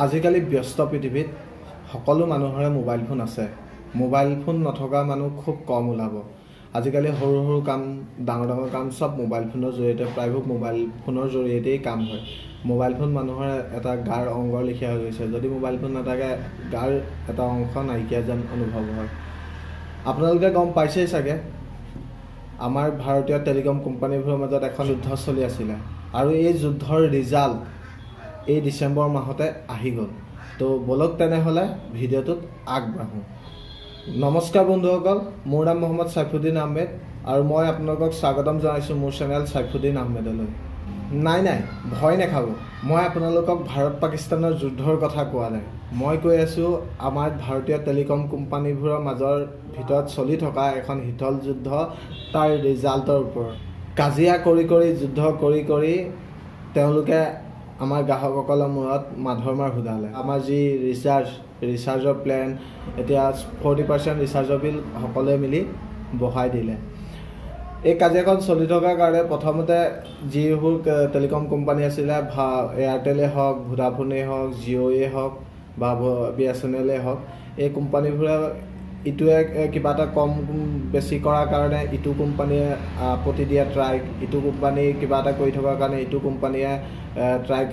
আজিকালি ব্যস্ত পৃথিৱীত সকলো মানুহৰে মোবাইল ফোন আছে। মোবাইল ফোন নথকা মানুহ খুব কম ওলাব। আজিকালি সৰু সৰু কাম, ডাঙৰ ডাঙৰ কাম চব মোবাইল ফোনৰ জৰিয়তে, প্ৰায়ভাগ মোবাইল ফোনৰ জৰিয়তেই কাম হয়। মোবাইল ফোন মানুহৰ এটা গাৰ অংগৰ লেখীয়া হৈ গৈছে। যদি মোবাইল ফোন নাথাকে, গাৰ এটা অংশ নাইকিয়া যেন অনুভৱ হয়। আপোনালোকে গম পাইছেই চাগে, আমাৰ ভাৰতীয় টেলিকম কোম্পানীবোৰৰ মাজত এখন যুদ্ধ চলি আছিলে আৰু এই যুদ্ধৰ ৰিজাল্ট এই ডিচেম্বৰ মাহতে আহি গ'ল। তো ব'লক তেনেহ'লে ভিডিঅ'টোত আগবাঢ়োঁ। নমস্কাৰ বন্ধুসকল, মোৰ নাম মহম্মদ চাইফুদ্দিন আহমেদ আৰু মই আপোনালোকক স্বাগতম জনাইছোঁ মোৰ চেনেল চাইফুদ্দিন আহমেদলৈ। নাই নাই, ভয় নাখাব, মই আপোনালোকক ভাৰত পাকিস্তানৰ যুদ্ধৰ কথা কোৱা নাই। মই কৈ আছোঁ আমাৰ ভাৰতীয় টেলিকম কোম্পানীবোৰৰ মাজৰ ভিতৰত চলি থকা এখন শীতল যুদ্ধ, তাৰ ৰিজাল্টৰ ওপৰত। কাজিয়া কৰি কৰি, যুদ্ধ কৰি কৰি তেওঁলোকে আমাৰ গ্ৰাহকসকলৰ মূৰত মাধৰ মাৰ সোধালে। আমাৰ যি ৰিচাৰ্জৰ প্লেন, এতিয়া 40% ৰিচাৰ্জৰ বিল সকলোৱে মিলি বঢ়াই দিলে। এই কাজিয়াখন চলি থকাৰ কাৰণে প্ৰথমতে যিবোৰ টেলিকম কোম্পানী আছিলে, এয়াৰটেলেই হওক, ভোডাফোনেই হওক, জিঅ'য়ে হওক বা বিএছএনএলেই হওক, এই কোম্পানীবোৰে ইটোৱে কিবা এটা কম বেছি কৰাৰ কাৰণে ইটো কোম্পানীয়ে আপত্তি দিয়ে ট্ৰাইক, ইটো কোম্পানী কিবা এটা কৰি থকাৰ কাৰণে ইটো কোম্পানীয়ে ট্ৰাইক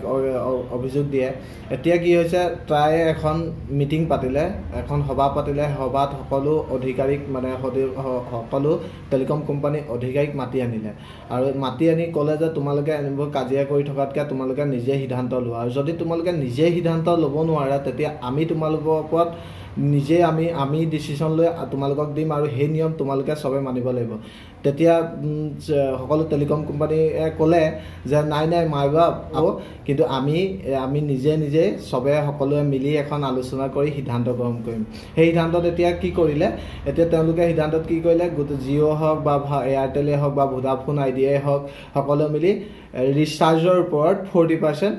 অভিযোগ দিয়ে। এতিয়া কি হৈছে, ট্ৰায়ে এখন মিটিং পাতিলে, এখন সভা পাতিলে। সভাত সকলো অধিকাৰীক, মানে সকলো টেলিকম কোম্পানীৰ অধিকাৰীক মাতি আনিলে আৰু মাতি আনি ক'লে যে তোমালোকে এনেবোৰ কাজিয়া কৰি থকাতকৈ তোমালোকে নিজে সিদ্ধান্ত লোৱা আৰু যদি তোমালোকে নিজে সিদ্ধান্ত ল'ব নোৱাৰা, তেতিয়া আমি তোমালোকৰ ওপৰত নিজে আমি ডিচিশ্যন লৈ তোমালোকক দিম আৰু সেই নিয়ম তোমালোকে চবে মানিব লাগিব। তেতিয়া সকলো টেলিকম কোম্পানীয়ে ক'লে যে নাই নাই মাই বাপ, কিন্তু আমি আমি নিজে নিজে চবে সকলোৱে মিলি এখন আলোচনা কৰি সিদ্ধান্ত গ্ৰহণ কৰিম। সেই সিদ্ধান্তত এতিয়া কি কৰিলে? এতিয়া তেওঁলোকে সিদ্ধান্তত কি কৰিলে? গোটেই জিঅ' হওক বা এয়াৰটেলেই হওক বা ভোডাফোন আইডিয়াই হওক, সকলোৱে মিলি ৰিচাৰ্জৰ ওপৰত 40%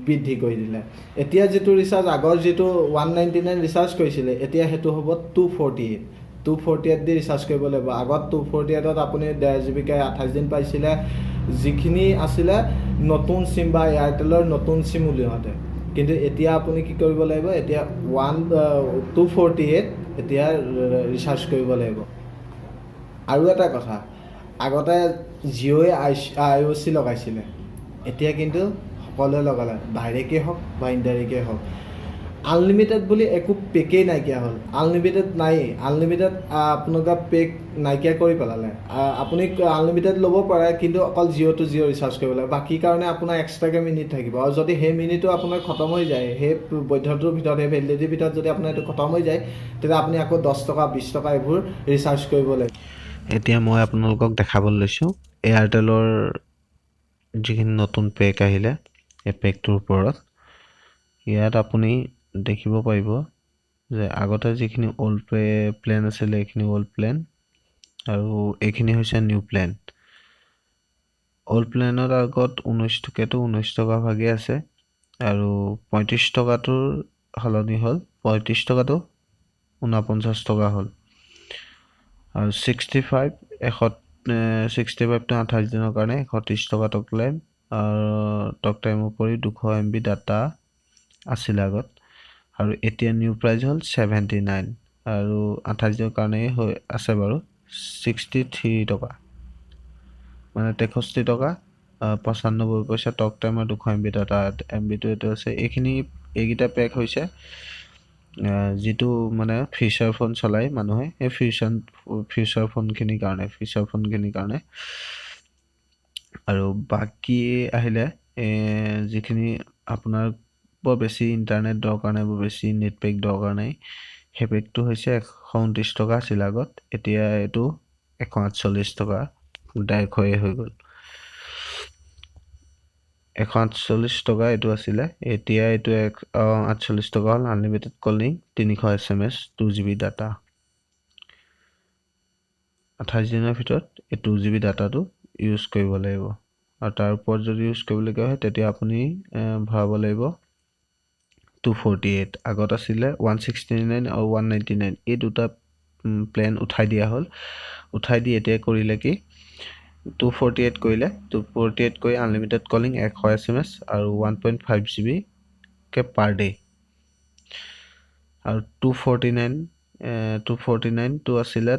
বৃদ্ধি কৰি দিলে। এতিয়া যিটো ৰিচাৰ্জ, আগৰ যিটো 199 ৰিচাৰ্জ কৰিছিলে, এতিয়া সেইটো হ'ব 248। 248 দি ৰিচাৰ্জ কৰিব লাগিব। আগত 248ত আপুনি 1.5 জিবিকৈ 28 দিন পাইছিলে, যিখিনি আছিলে নতুন চিম বা এয়াৰটেলৰ নতুন চিম উলিয়াওঁতে। কিন্তু এতিয়া আপুনি কি কৰিব লাগিব? এতিয়া 248 এতিয়া ৰিচাৰ্জ কৰিব লাগিব। আৰু এটা কথা, আগতে জিঅ'ই আই অ' চি লগাইছিলে, এতিয়া কিন্তু সকলোৱে লগালে, ডাইৰেক্টেই হওক বা ইনডাইৰেক্টেই হওক। আনলিমিটেড বুলি একো পেকেই নাইকিয়া হ'ল। আনলিমিটেড নায়েই। আনলিমিটেড আপোনালোকৰ পেক নাইকিয়া কৰি পেলালে। আপুনি আনলিমিটেড ল'ব পাৰে, কিন্তু অকল জিঅ' টু জিঅ' ৰিচাৰ্জ কৰিব লাগে। বাকী কাৰণে আপোনাৰ এক্সট্ৰাকৈ মিনিট থাকিব আৰু যদি সেই মিনিটটো আপোনাৰ খতম হৈ যায়, সেই বৈধটোৰ ভিতৰত, সেই ভেলিডিটিৰ ভিতৰত যদি আপোনাৰ এইটো খতম হৈ যায়, তেতিয়া আপুনি আকৌ 10 টকা, 20 টকা এইবোৰ ৰিচাৰ্জ কৰিব লাগিব। এতিয়া মই আপোনালোকক দেখাবলৈ লৈছোঁ এয়াৰটেলৰ যিখিনি নতুন পেক আহিলে, এই পেকটোৰ ওপৰত। ইয়াত আপুনি দেখিব পাৰিব যে আগতে যিখিনি অ'ল্ড প্লেন আছিলে, এইখিনি অ'ল্ড প্লেন আৰু এইখিনি হৈছে নিউ প্লেন। অ'ল্ড প্লেনত আগত 19 টকীয়াটো 19 টকা ভাগেই আছে আৰু 35 টকাটোৰ সলনি হ'ল, 35 টকাটো 49 টকা হ'ল আৰু 65, 165টো 28 দিনৰ কাৰণে 130 টকা টক টাইম আৰু টক টাইমৰ উপৰি 200 এমবি ডাটা আছিলে আগত আৰু এতিয়া নিউ প্ৰাইজ হ'ল 79 আৰু 28 দিনৰ কাৰণেই হৈ আছে বাৰু, 63 টকা, মানে 63 টকা 95 পইচা টক টাইম আৰু 200 এমবি ডাটা। এমবিটো এইটো আছে। এইখিনি এইকেইটা পেক হৈছে যিটো মানে ফিচাৰ ফোন চলায় মানুহে, সেই ফিচাৰ ফোনখিনিৰ কাৰণে। আৰু বাকী আহিলে যিখিনি আপোনাৰ বৰ বেছি ইণ্টাৰনেট দৰকাৰ নাই, বৰ বেছি নেট পেক দৰকাৰ নাই, সেই পেকটো হৈছে 129 টকা আছিল আগত, এতিয়া এইটো 148 টকা, 150য়ে হৈ গ'ল। 148 টকা এইটো আছিলে, এতিয়া এইটো 148 টকা হ'ল। Unlimited calling, 300 SMS, 2 GB data. 28 দিনৰ ভিতৰত এই 2 জিবি ডাটাটো ইউজ কৰিব লাগিব আৰু তাৰ ওপৰত যদি ইউজ কৰিবলগীয়া হয়, তেতিয়া আপুনি ভৰাব লাগিব 248। আগত আছিলে 169 আৰু 199, এই দুটা প্লেন উঠাই দিয়া হ'ল। উঠাই দি এতিয়া কৰিলে কি? 248 কৰিলে। 248 কৰি আনলিমিটেড কলিং, 100 এছএমএছ আৰু 1.5 জিবিকৈ পাৰ ডে। আৰু 249, 249টো আছিলে,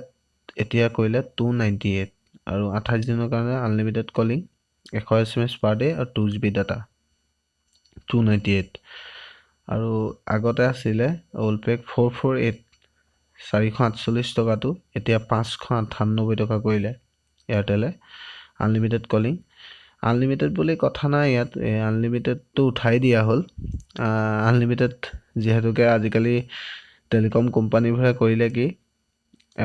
এতিয়া কৰিলে 298। আৰু 28 দিনৰ কাৰণে unlimited calling, 100 SMS per day আৰু 2 GB data, 298। আৰু আগতে আছিলে অ'ল্ড পেক 448, 448 টকাটো এতিয়া 598 টকা কৰিলে এয়াৰটেলে। আনলিমিটেড কলিং, আনলিমিটেড বুলি কথা নাই ইয়াত, আনলিমিটেডটো উঠাই দিয়া হ'ল। আনলিমিটেড যিহেতুকে আজিকালি টেলিকম কোম্পানীবোৰে কৰিলে কি,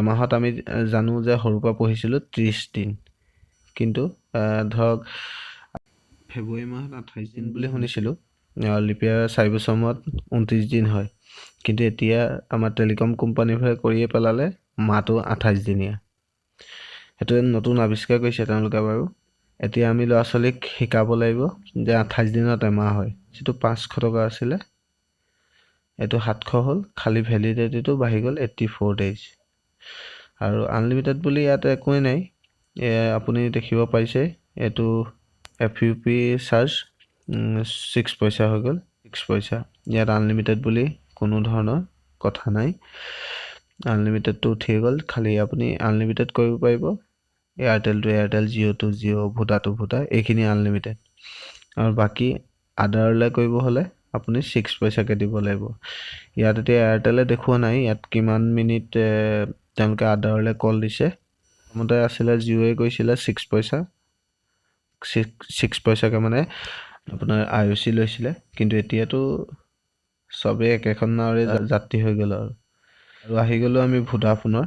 এমাহত আমি জানো যে সৰুৰ পৰা পঢ়িছিলোঁ 30 দিন, কিন্তু ধৰক ফেব্ৰুৱাৰী মাহত 28 দিন বুলি শুনিছিলোঁ, লিপ ইয়াৰ 4 বছৰ মূৰত 29 দিন হয়। কিন্তু এতিয়া আমাৰ টেলিকম কোম্পানীবোৰে কৰিয়ে পেলালে মাহটো 28 দিনীয়া, সেইটো নতুন আৱিষ্কাৰ কৰিছে তেওঁলোকে। বাৰু এতিয়া আমি ল'ৰা ছোৱালীক শিকাব লাগিব যে 28 দিনত এমাহ হয়। যিটো 500 টকা আছিলে এইটো 700 হ'ল, খালী ভেলিডিটিটো বাঢ়ি গ'ল 84 ডেইজ। আৰু আনলিমিটেড বুলি ইয়াত একোৱেই নাই, আপুনি দেখিব পাৰিছে এইটো FUP charge 6 পইচা হৈ গ'ল, 6 পইচা। ইয়াত আনলিমিটেড বুলি কোনো ধৰণৰ কথা নাই, আনলিমিটেডটো উঠিয়ে গ'ল। খালী আপুনি আনলিমিটেড কৰিব পাৰিব Airtel to Airtel, Jio' to Jio', Voda to Voda, এইখিনি আনলিমিটেড। আৰু বাকী আদাৰলৈ কৰিব হ'লে আপুনি 6 পইচাকৈ দিব লাগিব। ইয়াত এতিয়া এয়াৰটেলে দেখুওৱা নাই ইয়াত কিমান মিনিট তেওঁলোকে আদাৰলৈ কল দিছে। প্ৰথমতে আছিলে জিঅ'য়ে কৈছিলে 6 পইচা, 6 পইচাকৈ মানে আপোনাৰ IOC লৈছিলে, কিন্তু এতিয়াতো চবেই একেখন নাৱৰে যাত্ৰী হৈ গ'ল। আৰু আহি গ'লোঁ আমি ভোডাফোনৰ।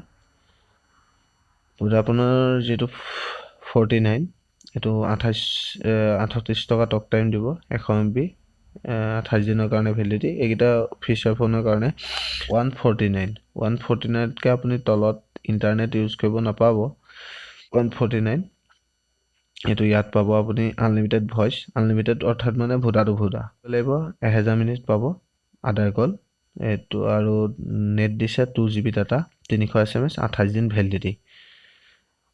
ভোডাফোনৰ যিটো 49, এইটো 38 টকা টক টাইম দিব, 100 MB, 28 দিনৰ কাৰণে ভেলিডিটি। এইকেইটা ফিচাৰ ফোনৰ কাৰণে 149, 149তকৈ আপুনি তলত ইণ্টাৰনেট ইউজ কৰিব নাপাব। 149 এইটো ইয়াত পাব আপুনি আনলিমিটেড ভইচ, আনলিমিটেড অৰ্থাৎ মানে ভোডা টু ভোডা লাগিব, 1000 মিনিট পাব আদাৰ কল এইটো। আৰু নেট দিছে 2 GB data, 300 SMS, 28 দিন ভেলিডিটি,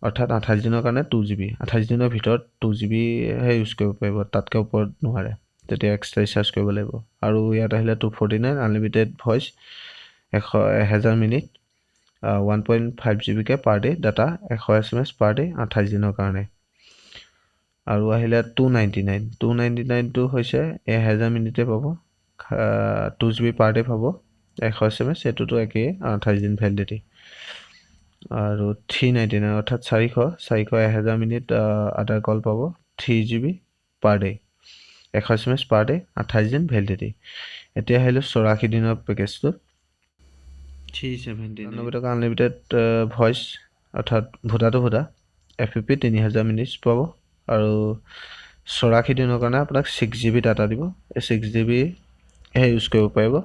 অৰ্থাৎ 28 দিনৰ কাৰণে 2 GB, 28 দিনৰ ভিতৰত 2 GBহে ইউজ কৰিব পাৰিব, তাতকৈ ওপৰত নোৱাৰে, তেতিয়া এক্সট্ৰা ৰিচাৰ্জ কৰিব লাগিব। আৰু ইয়াত আহিলে 249 unlimited voice, 1000 minute, 1.5 GBকৈ per day data, 100 SMS per day, 28 দিনৰ কাৰণে। আৰু আহিলে 299, 299টো হৈছে 1000 মিনিটে পাব, 2 GB per day পাব, 100 SMS, এইটোতো একেই, 28 দিন ভেলিডিটি। আৰু 399 অৰ্থাৎ 400, 1000 মিনিট আদাৰ কল পাব, 3 GB per day, 100 SMS per day, 28 দিন ভেলিডিটি। এতিয়া আহিলোঁ 84 দিনৰ পেকেজটো, 379 টকা আনলিমিটেড ভইচ, অৰ্থাৎ Voda to Voda, FUP 3000 minutes পাব। আৰু 84 দিনৰ কাৰণে আপোনাক 6 GB data দিব, এই 6 GBহে ইউজ কৰিব পাৰিব,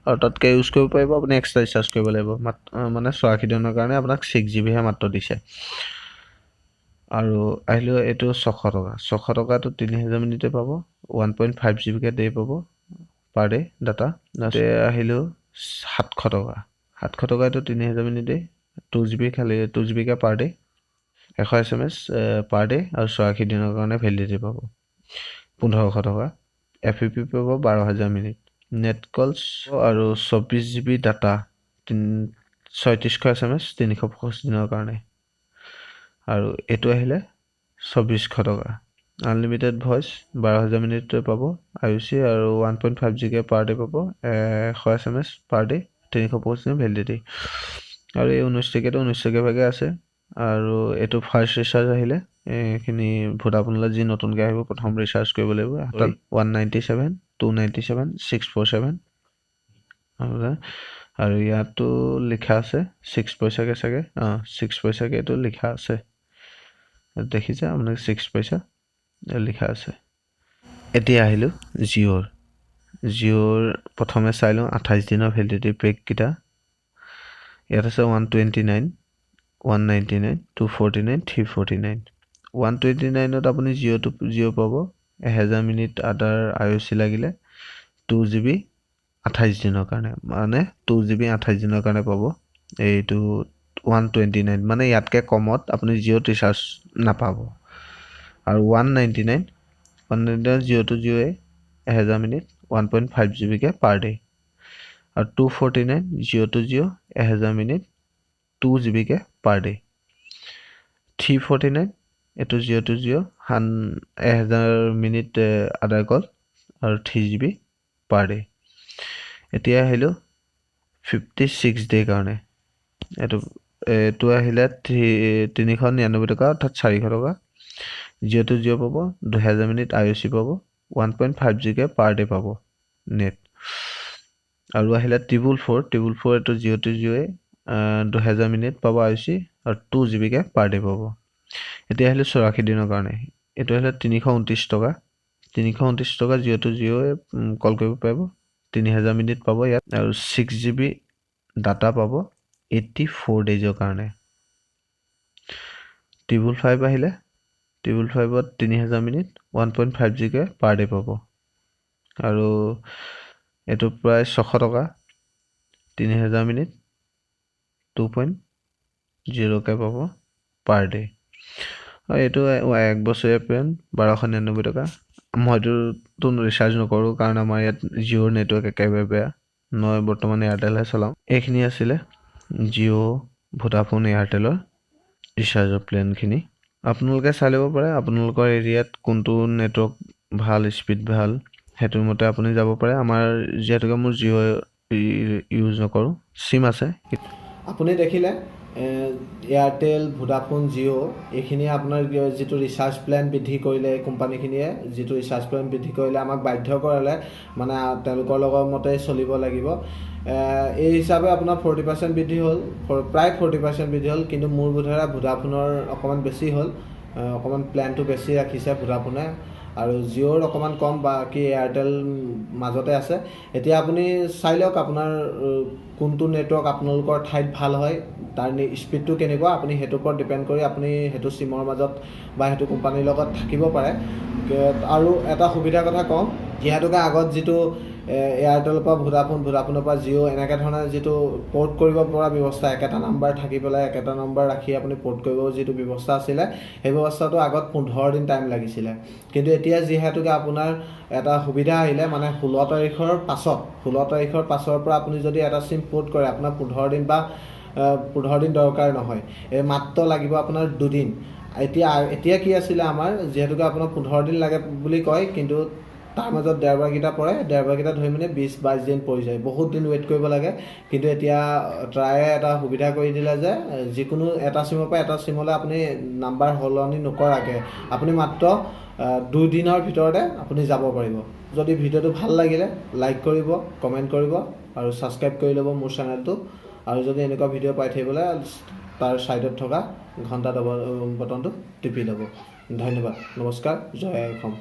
আৰু তাতকৈ ইউজ কৰিব পাৰিব আপুনি এক্সট্ৰা ৰিচাৰ্জ কৰিব লাগিব। মাত্ৰ মানে 84 দিনৰ কাৰণে আপোনাক 6 GBহে মাত্ৰ দিছে। আৰু আহিলেও এইটো 600 টকা, 600 টকাটো 3000 মিনিটে পাব, 1.5 GBকৈ ডে পাব পাৰ ডে ডাটা। তাতে আহিলেও 700 টকা, 700 টকা এইটো 3000 মিনিটেই, 2 GB, খালী 2 GBকৈ per day, 100 SMS per day, আৰু 84 দিনৰ কাৰণে ভেলিডিটি পাব। 1500 টকা FUP পাব, 12000 মিনিট নেট কলছ আৰু 24 GB data, 3600 SMS, 365 দিনৰ কাৰণে। আৰু এইটো আহিলে 2400 টকা, আনলিমিটেড ভইচ, 12000 মিনিট পাব IOC, আৰু 1.5 GK per day পাব, 100 SMS per day, 365 দিন ভেলিডিটি। আৰু এই 19 টকীয়াটো 19 টকীয়া ভাগে আছে। আৰু এইটো ফাৰ্ষ্ট ৰিচাৰ্জ আহিলে এইখিনি ভোডাফোনলৈ যি নতুনকৈ আহিব প্ৰথম ৰিচাৰ্জ কৰিব লাগিব 197, 297, 647। আৰু ইয়াতো লিখা আছে 6 পইচাকৈ চাগে, অঁ 6 পইচাকৈ এইটো লিখা আছে, দেখিছে আপোনাক 6 পইচা লিখা আছে। এতিয়া আহিলোঁ জিঅ'ৰ, জিঅ'ৰ প্ৰথমে চাই লওঁ 28 দিনৰ ভেলিডিটি পেককেইটা। ইয়াত আছে 129, 199, 249, 349। 129ত আপুনি জিঅ'টো জিঅ' পাব, 1000 মিনিট আদাৰ IOC লাগিলে, 2 GB 28 দিনৰ কাৰণে, মানে 2 GB 28 দিনৰ কাৰণে পাব এইটো 129, মানে ইয়াতকৈ কমত আপুনি জিঅ'ত ৰিচাৰ্জ নাপাব। আৰু 199, 199 জিঅ' টু জিঅ'য়ে 1000 মিনিট, 1.5 GBকৈ পাৰ ডে। আৰু 249 জিঅ' টু জিঅ' 1000 মিনিট 2 জিবিকৈ পাৰ ডে'। 349 এইটো জিঅ' টু জিঅ' 1000 মিনিট আদাৰ কল আৰু 3 জিবি পাৰ ডে'। এতিয়া আহিলোঁ 56 ডে'ৰ কাৰণে। এইটো এইটো আহিলে 399 টকা, অৰ্থাৎ 400 টকা। জিঅ' টু জিঅ' পাব, 2000 মিনিট আই অ' চি পাব, 1.5 জিকে পাৰ ডে' পাব নেট। আৰু আহিলে 444। 444 এইটো জিঅ' টু জিঅ'য়ে 2000 মিনিট পাব আই অ' চি আৰু 2 জিবিকৈ পাৰ ডে' পাব। এতিয়া আহিলে 84 দিনৰ কাৰণে। এইটো আহিলে 329 টকা। 329 টকা জিঅ' টু জিঅ'য়ে কল কৰিব পাৰিব, 3000 মিনিট পাব ইয়াত আৰু 6 জিবি ডাটা পাব 84 ডেইজৰ কাৰণে। 555 আহিলে, 555ত 3000 মিনিট 1.5 জিকে পাৰ ডে' পাব আৰু এইটো প্ৰায় 600 টকা, 3000 মিনিট 2.0কৈ পাব পাৰ ডে'। আৰু এইটো এক বছৰীয়া প্লেন 1299 টকা। মইতো ৰিচাৰ্জ নকৰোঁ, কাৰণ আমাৰ ইয়াত জিঅ'ৰ নেটৱৰ্ক একেবাৰে বেয়া। মই বৰ্তমান এয়াৰটেলহে চলাওঁ। এইখিনি আছিলে জিঅ', ভোডাফোন, এয়াৰটেলৰ ৰিচাৰ্জৰ প্লেনখিনি। আপোনালোকে চাই ল'ব পাৰে আপোনালোকৰ এৰিয়াত কোনটো নেটৱৰ্ক ভাল, স্পীড ভাল, সেইটোৰ মতে আপুনি যাব পাৰে। আমাৰ যিহেতুকে মোৰ জিঅ' ইউজ নকৰোঁ, চিম আছে। আপুনি দেখিলে এয়াৰটেল, ভোডাফোন, জিঅ' এইখিনিয়ে আপোনাৰ যিটো ৰিচাৰ্জ প্লেন বৃদ্ধি কৰিলে, এই কোম্পানীখিনিয়ে যিটো ৰিচাৰ্জ প্লেন বৃদ্ধি কৰিলে, আমাক বাধ্য কৰালে, মানে তেওঁলোকৰ লগৰ মতেই চলিব লাগিব। এই হিচাপে আপোনাৰ 40% বৃদ্ধি হ'ল, প্ৰায় 40% বৃদ্ধি হ'ল। কিন্তু মোৰ বোধেৰে ভোডাফোনৰ অকণমান বেছি হ'ল, অকণমান প্লেনটো বেছি ৰাখিছে ভোডাফোনে আৰু জিঅ'ৰ অকণমান কম, বাকী এয়াৰটেল মাজতে আছে। এতিয়া আপুনি চাই লওক আপোনাৰ কোনটো নেটৱৰ্ক আপোনালোকৰ ঠাইত ভাল হয়, তাৰ স্পীডটো কেনেকুৱা, আপুনি সেইটোৰ ওপৰত ডিপেণ্ড কৰি আপুনি সেইটো চিমৰ মাজত বা সেইটো কোম্পানীৰ লগত থাকিব পাৰে। আৰু এটা সুবিধাৰ কথা কওঁ, যিহেতুকে আগত যিটো এয়াৰটেলৰ পৰা ভোডাফোন, ভোডাফোনৰ পৰা জিঅ' এনেকৈ ধৰণে যিটো প'ৰ্ট কৰিব পৰা ব্যৱস্থা, একেটা নাম্বাৰ থাকি পেলাই একেটা নাম্বাৰ ৰাখি আপুনি প'ৰ্ট কৰিব যিটো ব্যৱস্থা আছিলে, সেই ব্যৱস্থাটো আগত 15 দিন টাইম লাগিছিলে। কিন্তু এতিয়া যিহেতুকে আপোনাৰ এটা সুবিধা আহিলে, মানে 16 তাৰিখৰ পাছত, 16 তাৰিখৰ পাছৰ পৰা আপুনি যদি এটা চিম প'ৰ্ট কৰে, আপোনাৰ 15 দিন বা 15 দিন দৰকাৰ নহয়, এই মাত্ৰ লাগিব আপোনাৰ দুদিন। এতিয়া এতিয়া কি আছিলে আমাৰ, যিহেতুকে আপোনাৰ 15 দিন লাগে বুলি কয়, কিন্তু তাৰ মাজত দেওবাৰকেইটা পৰে, দেওবাৰকেইটা ধৰি মানে 20-22 দিন পৰি যায়, বহুত দিন ৱেইট কৰিব লাগে। কিন্তু এতিয়া ট্ৰায়ে এটা সুবিধা কৰি দিলে যে যিকোনো এটা চিমৰ পৰা এটা চিমলৈ আপুনি নাম্বাৰ সলনি নকৰাকৈ আপুনি মাত্ৰ দুদিনৰ ভিতৰতে আপুনি যাব পাৰিব। যদি ভিডিঅ'টো ভাল লাগিলে লাইক কৰিব, কমেণ্ট কৰিব আৰু ছাবস্ক্ৰাইব কৰি ল'ব মোৰ চেনেলটো। আৰু যদি এনেকুৱা ভিডিঅ' পাই থাকিবলৈ তাৰ ছাইডত থকা ঘণ্টা দবা বটনটো টিপি ল'ব। ধন্যবাদ, নমস্কাৰ, জয় আই অসম।